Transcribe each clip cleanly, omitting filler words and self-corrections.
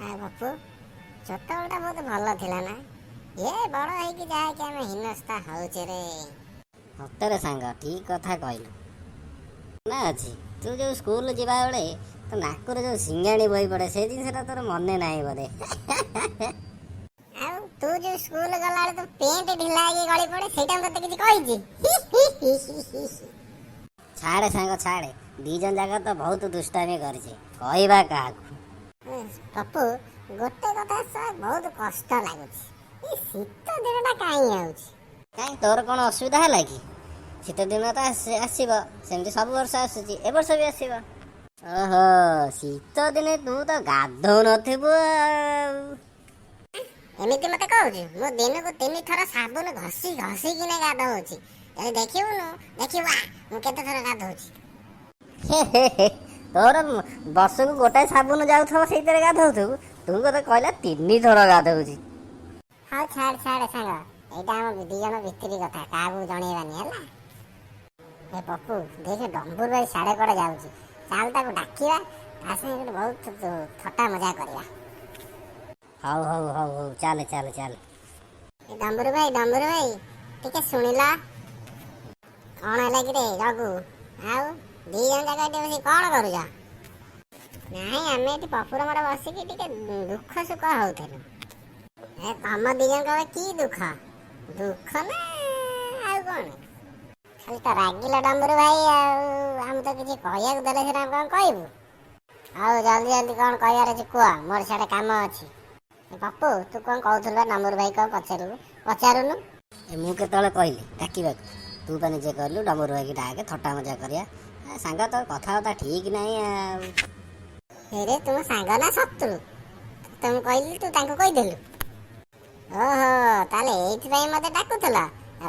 ଆଉ ପପୁ, ଛୋଟବେଳଟା ବହୁତ ଭଲ ଥିଲା ନା? ଏ ବଡ଼ ହେଇକି ଯାହାକି ଆମେ ହୀନସ୍ତା ହଉଛେ ରେ। ସତରେ ସାଙ୍ଗ, ଠିକ କଥା କହିଲୁ ନା ଅଛି। ତୁ ଯୋଉ ସ୍କୁଲ ଯିବା ବେଳେ ତୋ ନାକରୁ ଯୋଉ ସିଙ୍ଗାଣି ବହି ପଡ଼େ, ସେ ଜିନିଷଟା ତୋର ମନେ ନାହିଁ ବୋଧେ। ଆଉ ତୁ ଯୋଉ ସ୍କୁଲ ଗଲାବେଳେ ତୋ ପେଣ୍ଟ ଢିଲା ହେଇକି ଗଳି ପଡେ, ସେଇଟା ମୁଁ ତତେ କିଛି କହିଛି? ଛାଡ଼େ ସାଙ୍ଗ, ଛାଡ଼େ। ଦି ଜଣ ଯାକ ତ ବହୁତ ଦୁଷ୍ଟାମି କରିଛେ, କହିବା କାହାକୁ? ପପୁ, ଗୋଟେ କଥା ସହ ବହୁତ କଷ୍ଟ ଲାଗୁଛି, ଏ ଶୀତ ଦିନଟା କାହିଁ ଆଉଛି? କାହିଁ, ତୋର କ'ଣ ଅସୁବିଧା ହେଲା କି? ଶୀତ ଦିନ ତ ଆସିବ, ସେମିତି ସବୁ ବର୍ଷ ଆସୁଛି, ଏ ବର୍ଷ ବି ଆସିବ। ଓହୋ, ଶୀତ ଦିନେ ତୁ ତ ଗାଧଉନଥିବୁ ଆଉ। ଏମିତି ମତେ କହୁଛୁ? ମୁଁ ଦିନକୁ 3 ଥର ସାବୁନ ଘଷି ଘଷିକିନା ଗାଧଉଛି। ଯଦି ଦେଖିବୁନୁ, ଦେଖିବୁ ମୁଁ କେତେ ଥର ଗାଧଉଛି। ହେ ହେ ହେ, ତୋର ବର୍ଷକୁ ଗୋଟାଏ ସାବୁନ ଯାଉଥିବ, ସେଇଥିରେ ଗାଧଉଥିବୁ। ତୁ କଥା କହିଲା 3 ଥର ଗାଧଉଛି। ହଉ, ଛାଡ଼ ଛାଡ଼ ସାଙ୍ଗ, ଏଇଟା ଆମ 2 ଜଣ ଭିତିରି କଥା, କାହାକୁ ଜଣେଇବାନି, ହେଲା? ଏ ପପୁ, ଦେଖେ, ଡମ୍ବୁର ଭାଇ ସାଢ଼େ କୁଆଡ଼େ ଯାଉଛି। ଚାଲ ତାକୁ ଡାକିବା, ତା ସାଙ୍ଗେ ଗୋଟେ ବହୁତ ଥଟ୍ଟା ମଜା କରିବା। ହଉ ହଉ ହଉ ହଉ, ଚାଲେ ଚାଲେ ଚାଲେ। ଏ ଡମ୍ବୁରୁ ଭାଇ, ଡମ୍ବୁରୁ ଭାଇ, ଟିକେ ଶୁଣିଲ। କଣ ହେଲା କିରେ ଜଗୁ? ଆଉ 2 ଜଣ ଯାକ ଏଠି ବସିକି କଣ କରୁଛ? ନାଇଁ, ଆମେ ଏଠି ପପୁର ମୋର ବସିକି ଟିକେ ଦୁଃଖ ସୁଖ ହଉଥିଲୁ। ଏ ତମ 2 ଜଣଙ୍କର କି ଦୁଃଖ? ଦୁଃଖ ନା ଆଉ କଣ? ଖାଲି ତ ରାଗିଲ ଡମ୍ବୁରୁ ଭାଇ, ଆଉ ଆମେ ତ କିଛି କହିବାକୁ ଦେଲେ ସିନା ଆମେ କଣ କହିବୁ। ଆଉ ଜଲ୍ଦି ଜଲ୍ଦି କଣ କହିବାର ଅଛି କୁହ, ମୋର ସିଆଡ଼େ କାମ ଅଛି। ଏ ପପୁ, ତୁ କଣ କହୁଥିଲୁ ବା? ଡମ୍ବୁରୁ ଭାଇ କଣ ପଚାରିବୁ, ପଚାରୁନୁ। ଏ ମୁଁ କେତେବେଳେ କହିଲି ଡାକିବାକୁ? ତୁ ପା ନିଜେ କହିଲୁ ଡମ୍ବୁରୁ ଭାଇକି ଡାକେ, ଥଟ୍ଟା ମଜା କରିବା। ଏ ସାଙ୍ଗ, ତୋର କଥାବାର୍ତ୍ତା ଠିକ ନାହିଁ ଆଉ। ଏରେ, ତୁମ ସାଙ୍ଗ ନା ଶତ୍ରୁ? ତତେ ମୁଁ କହିଲି, ତୁ ତାଙ୍କୁ କହିଦେଲୁ। ଓହୋ, ତାହେଲେ ଏଇଥିପାଇଁ ମତେ ଡାକୁଥିଲ।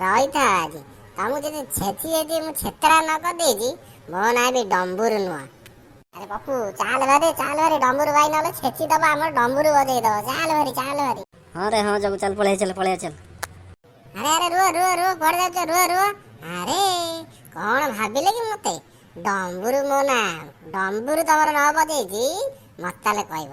ରହିଥା, ଆଜି ତମକୁ ଯଦି ଛେଚି ଯଦି ମୁଁ ଛେତରା ନ କରିଦେଇଛି, ମୋ ନାଁ ବି ଡମ୍ବୁରୁ ନୁହଁ। ଆରେ ପପୁ, ଚାଲ ଭାରି, ଚାଲ ଭାରି, ଡମ୍ବୁରୁ ଭାଇ ନହେଲେ ଛେଚି ଦବ, ଆମର ଡମ୍ବୁରୁ ବଜେଇ ଦବ। ଚାଲ ଭାରି, ଚାଲ ଭାରି। ହଁ ରେ ହଁ, ଜଗୁ, ଚାଲ ପଳେଇ, ଚାଲ ପଳେଇ ଚାଲ। ଆରେ ଆରେ, ରୁହ ରୁହ ରୁହ, କୁଆଡ଼େ ଯାଉଛ? ରୁହ ରୁହ। ଆରେ କଣ ଭାବିଲେ କି ମତେ? ଡମ୍ବୁରୁ ମୋ ନାଁ, ଡମ୍ବୁରୁ ତମର ନ ବଜେଇଛି ମତେ ତାହେଲେ କହିବ।